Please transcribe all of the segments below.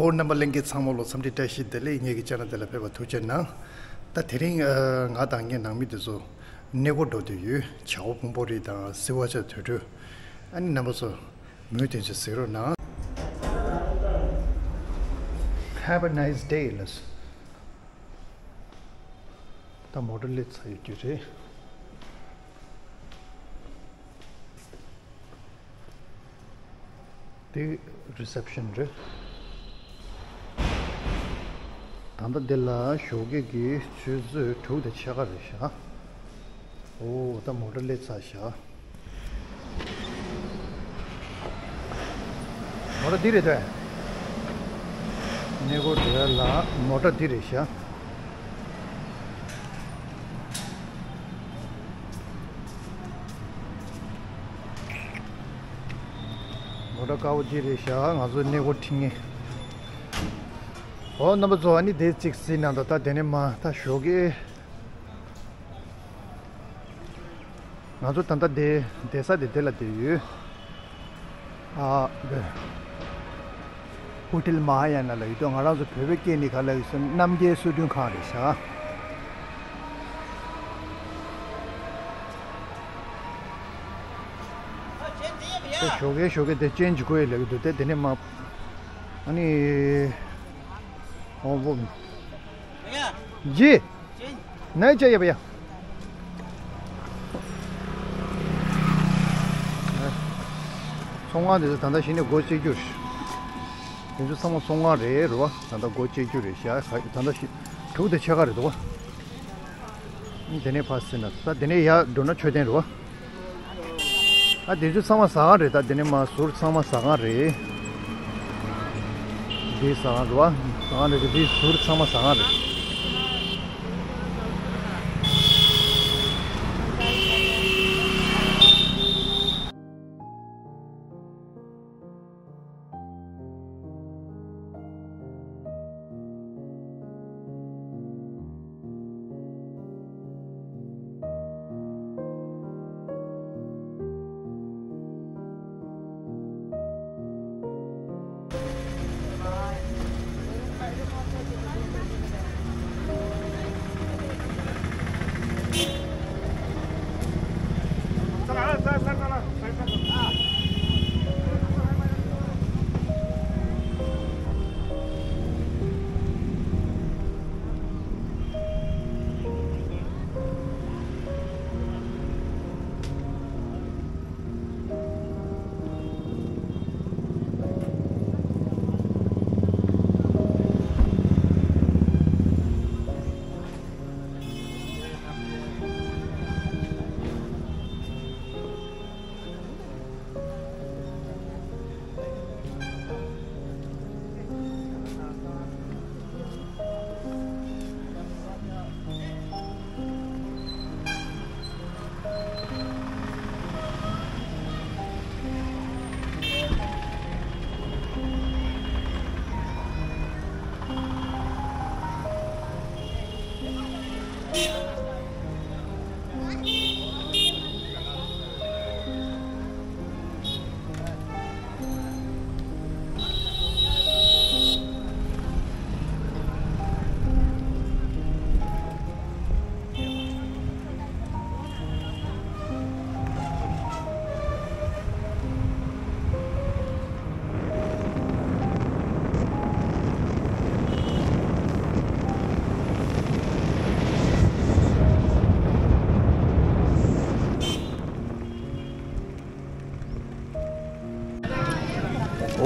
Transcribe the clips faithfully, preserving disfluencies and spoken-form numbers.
ཨོ་རྣམ་པ་ལྷན་རྒྱས་ཚང་མ་ལ་འཚམས་འདྲི་བཀྲ་ཤིས་བདེ་ལེགས། ངེད་ཀྱི་ཅེ་ནལ་འདི་ལ་ཕེབས་པར་ཐུགས་རྗེ་གནང་། ད་དེ་རིང་ཨ་ང་དང་ངའི་ནང་མི་དེ་ཚོ་གནས་སྐོར་འགྲོ་འདོད་ཡོད། བྱ་བ་ཕུང་པོ་རི་དང་བསིལ་བ་ཆུ་དོད་འགྲོ། ཨ་ནི་རྣམ་པ་ཚོ་མུ་མཐུད་ཅིག་གཟིགས་རོགས་གནང་། Have a nice day ལགས། ད་མོ་ཊ་སླེབས་ཚར་ཡོད་རྒྱུ་རེད། འདི་རི་སེབ་ཤན་རེད། ད་ལྟ་འདི་ལ་ཞོགས་ཀས་ཀྱི་ཆུ་ཚོད་དྲུག་དང་ཕྱེད་ཀ་རེད་ཤག་ཨོ་ད་མོ་ཊ་སླེབས་ཚར་ཤག་མོ་ཊ་འདི་རེད་དོ། གནས་སྐོར་འགྲོ་ཡ་ལ་མོ་ཊ་འདི་རེད་ཤག་མོ་ཊ་དཀར་པོ་འདི་རེད་ཤག་ང་ཚོ་གནས་སྐོར་ཁྲིད་མཁན། ཨོ་རྣམ་པ་ཚོ་ཨ་ནི་དེ་གཅིག་གཟིགས་གནང་དང་། ད་དེ་ནས་མར་ད་ཞོགས་ཀས། ང་ཚོ་ད་ལྟ་དེ་བསྡད་ས་དེ་དེ་ལ་བསྡད་ཡོད། ཨ་དེ་ཧོ་ཊེལ་མ་ཧ་ཡ་ན་ལ་ཡོད་དོ། ང་རང་ཚོ་བོད་པའི་སྐད་ནས་ག་ལབ་ཡོད་ཟེར་ན་རྣམ་རྒྱལ་བསོད་སྒྲོན་ཁང་རེད་ཤག་དེ་ཞོགས་ཀས་ཞོགས་ཀས་དེ་ཅན་གྱི་ཁོ་ཡི་ལབ་ཀྱི་འདུག་དེ་དེ་ནས་མར་ཨ་ནི། ཨོ་བོ། ཇི། ནའི་ཅ་ཡ་བ་ཡ། ཚོང་ཁང་དེ་ཚོ་ད་ལྟ་གཞི་ནས་སྒོ་བཅད་རྒྱུ་རེད། དེ་ཚོ་ཚང་མ་ཚོང་ཁང་རེད་རེད་བ། ད་ལྟ་སྒོ་བཅད་རྒྱུ་རེད་ཤག་ད་ལྟ་གཞི་དྲུག་དང་ཕྱེད་ཀ་རེད་འདུག་བ། དེ་ནས་ཕར་ཟིན་ན་ད་དེ་ནས་ཡར་འགྲོ་ན་མཆོད་རྟེན་རེད་བ། ཨ་དེ་ཚོ་ཚང་མ་ཟ་ཁང་རེད། ད་དེ་ནས་མར་ཟུར་ཚང་མ་ཟ་ཁང་རེད། འདི་ཟ་ཁང་རེད་བ། ཟ་ཁང་རེད། འདི་ཟུར་ཚང་མ་ཟ་ཁང་རེད།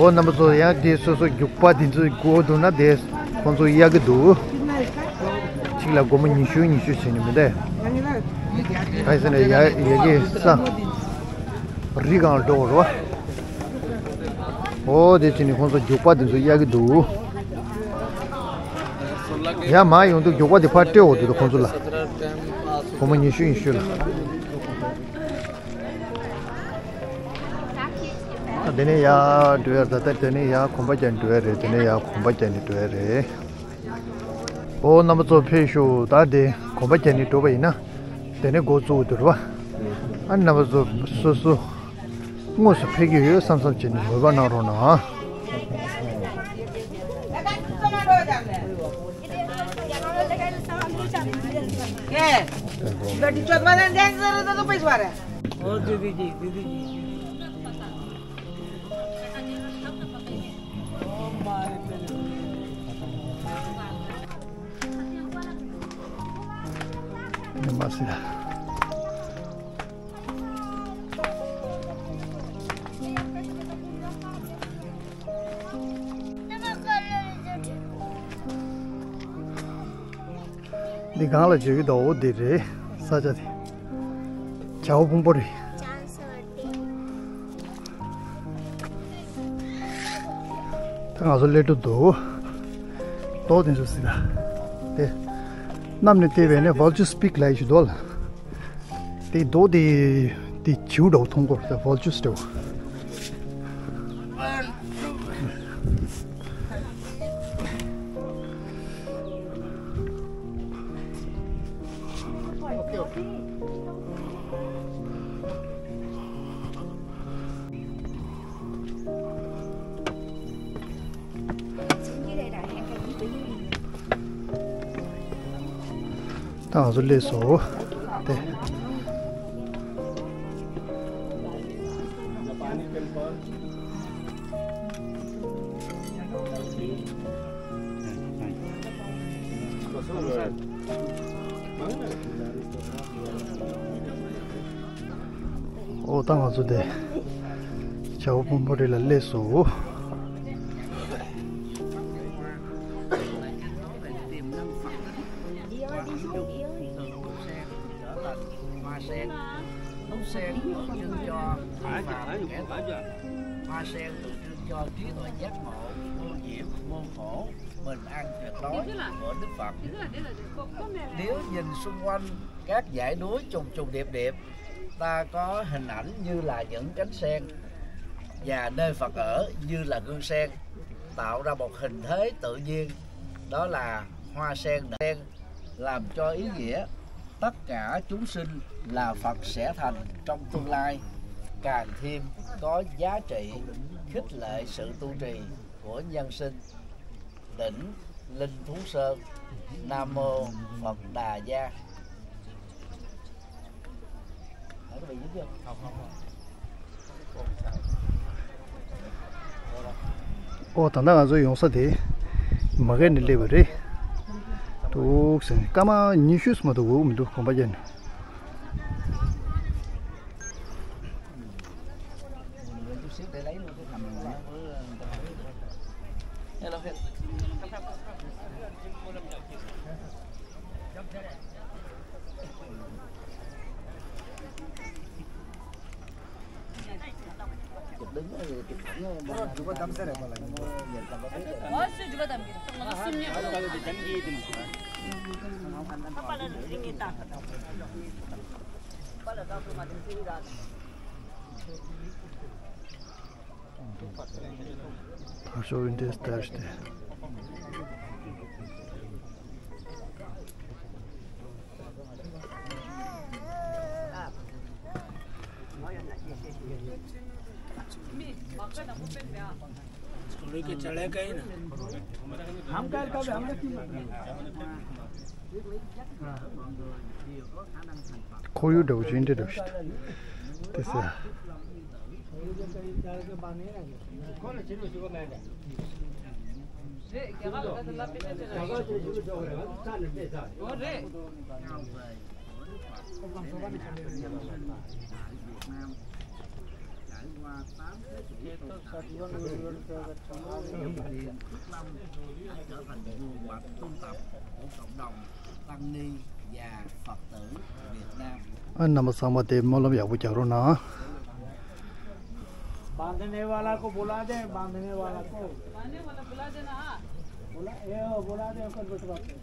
འོ་རྣམ་པ་ཚོ། ཡང་དེ་སོ་སོ་རྒྱུག་པ་དེ་ཚོ་དགོས་འདུག་ན་དེ་ཁོང་ཚོ་གཡར་གྱི་འདུག་གཅིག་ལ་སྒོར་མོ་ཉི་ཤུ་ཉི་ཤུ་བྱས་ནས་མི་འདུག་ག་རེ་ཟེར་ན་ཡ་ཡ་གི་ས་རི་སྒང་འགྲོ་བ་རེད་བ། འོ་དེ་བྱས་ནས་ཁོང་ཚོ་རྒྱུག་པ་དེ་ཚོ་གཡར་གྱི་འདུག་ཡ་མར་ཡོང་དུས་རྒྱུག་པ་དེ་ཕར་སྤྲད་འོ་དེ་ཁོང་ཚོ་ལ་སྒོར་མོ་ཉི་ཤུ་ཉི་ཤུ་ལ། ད་དེ་ནས་ཡར་འགྲོ་ཡ་རེད། ད་ལྟ་དེ་ནས་ཡར་གོམ་པ་རྒྱག་ནས་འགྲོ་ཡ་རེད། དེ་ནས་ཡར་གོམ་པ་རྒྱག་ནས་འགྲོ་ཡ་རེད། ཨོ་རྣམ་པ་ཚོ་ཕེབས་ཤོག་ད་དེ་གོམ་པ་རྒྱག་ནས་འགྲོ་བ་ཡིན་ན་དེ་ནས་འགོ་བཙུགས་འདུག་རེད་བ། ཨ་རྣམ་པ་ཚོ་སོ་སོ་དངོས་སུ་ཕེབས་ཀྱི་ཡོད་བསམ་བསམ་བྱས་ནས་མོས་པ་གནང་རོགས་གནང་ཨ། Ganti chot wala dance zara zara pais wara. Oh, didi ji, didi ji. Masih. འདི་གང་ལ་བརྗོད་ཀྱི་འདུག་འོ་འདི་རེད། ས་ཆ་དེ། བྱ་བ་ཕུང་པོ་རེད། ད་ང་ཚོ་སླེབས་འགྲོ་འདུག་རྡོ་དེ་ཚོ་སྲིད་ད། དེ། གནམ་ནས་བལྟས་པས་ནི་Vultures Peak ལབ་ཡག་ཞིག་འདུག་ལ། དེ་རྡོ་དེ། དེ་བྱིའུ་འདྲ་བོ་མཐོང་གོ་ད་Vultures འདྲ་བོ། ད་ང་ཚོ་སླེབས་སོང་། དེ། ཨོ་ད་ང་ཚོ་དེ། བྱ་བ་ཕུང་པོ་རི་ལ་སླེབས་སོང་། Hoa sen tượng trưng cho thủy và kẻ thọ. Hoa sen tượng trưng cho trí tuệ giác ngộ, vô nhiễm, vô khổ, bình an tuyệt đối của Đức Phật. Nếu nhìn xung quanh các dãy núi trùng trùng điệp điệp, ta có hình ảnh như là những cánh sen, và nơi Phật ở như là gương sen, tạo ra một hình thế tự nhiên, đó là hoa sen nở sen, làm cho ý nghĩa tất cả chúng sinh là Phật sẽ thành trong tương lai càng thêm có giá trị, khích lệ sự tu trì của nhân sinh. Đỉnh Linh Thú Sơn. Nam mô Phật Đà Gia. ཨོ་ད་ལྟ་ང་ཚོ་ཡོང་ས་དེ་མ་གི་ནས་སླེབས་པ་རེད། འདུག་ཟེར་ནས་སྐར་མ་ཉི་ཤུ་ཙམ་འདུག་འོ་མི་འདུག་གོམ་པ་རྒྱབ་ནས། Хорошо, интересно, да, что ли? ཁོར་ཡུག་འདྲ་བོ་ཅིག་འདྲ་འདྲ་བོ་ཞིག་འདུག་དེ་ཟེར། ཨ་རྣམ་པ་ཚང་མ་དེ་སྨོན་ལམ་ཡག་པོ་རྒྱག་རོགས་གནང་། बांधने वाला को बुला दे, बांधने वाला को। बांधने वाला बुला देना, हाँ। बुला, ए, ओ, बुला दे, ओकर बेटवा के।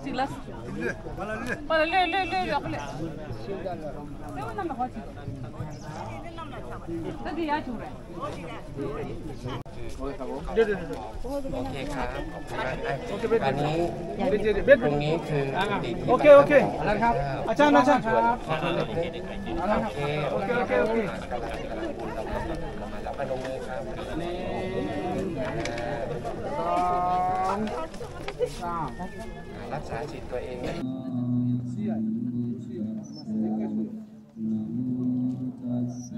གཅིག་ལ། པ་ལ་ལོས་ལོས་ལོས་ལོས་པ་ལོས། ད་འདི་ཡར་བྱུང་རེད།โอเคครับ ขอบคุณมาก โอเค อันนี้ ตรงนี้คือ โอเค โอเค อาจารย์ อาจารย์ โอเค โอเค โอเค โอเค กำลัง กำลัง กำลัง กำลัง แล้วก็ลงมือครับ สอง สาม รักษาศีลตัวเองนะ नमो तस्स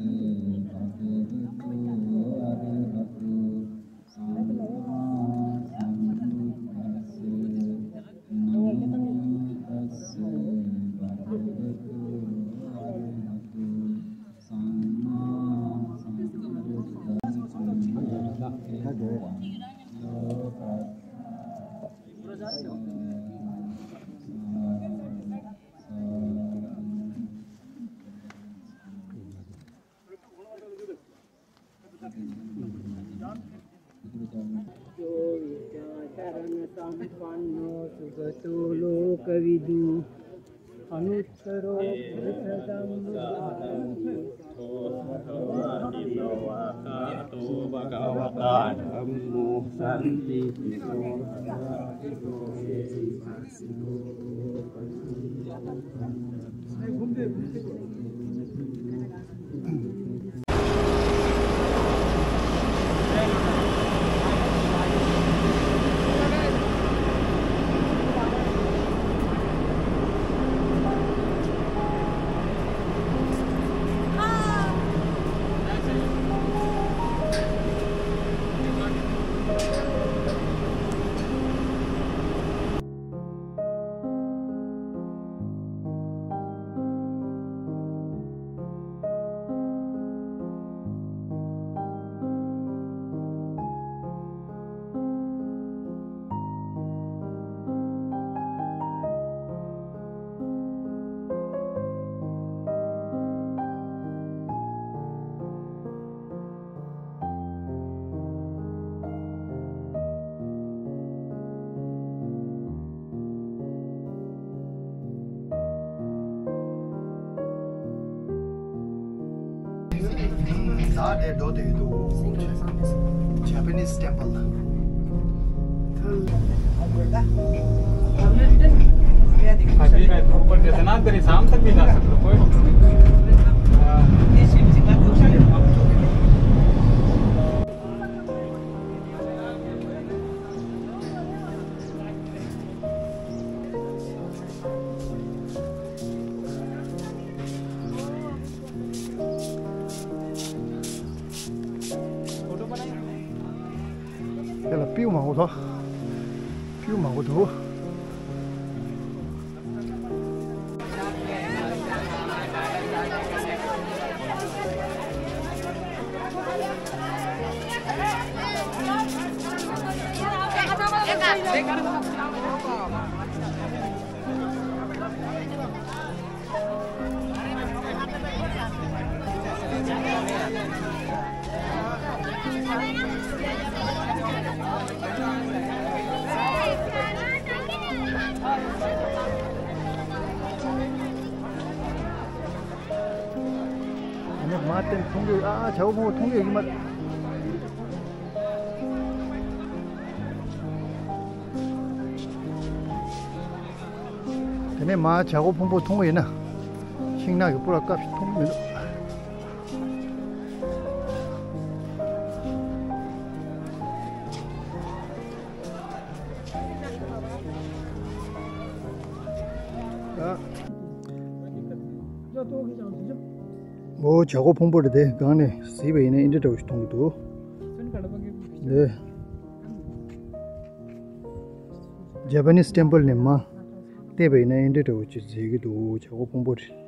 भगवतो अरहतो सम्मासम्बुद्धस्स। नमो तस्स भगवतो अरहतो सम्मासम्बुद्धस्स। लोकस्स विचारसम्पन्नो सुगतो लोकविदु। अनुत्तरो पुरुषसम्बुद्धो भगवाति नवोक्तो भगवता धम्मो संदित्तो Japanese temple. अभी मैं ऊपर जैसे ना तेरी शाम तक भी जा सकते हो, कोई। དེ་ལ་པིའུ་མང་པོ་འདུག་པིའུ་མང་པོ་འདུག་ཨ་ནི་མ་བསྟན་མཐོང་གི། ཨ་ཨ་བྱ་བ་མང་པོ་མཐོང་གི་ཡོད་ཀྱི་མ། དེ་ནས་མར་བྱ་སྒོ་ཕུང་པོ་མཐོང་གི་ཡིན་ན། ཤིང་ནགས་ཀྱི་སྤུ་ར་སྐབས་ཤིག་མཐོང་གི་མི་འདུག་ཨོ། བྱ་སྒོ་ཕུང་པོ་རེད་དེ། སྒང་ནས་གཟིགས་པ་ཡིན་ན་འདི་འདྲ་བོ་ཞིག་མཐོང་གི་འདུག་འདི་Japanese temple ནས་མར་བལྟས་པ་ཡིན་ན་འདི་འདྲ་བོ་ཅིག་གཟིགས་ཀྱི་འདུག་བྱ་སྒོ་ཕུང་པོ་རེད།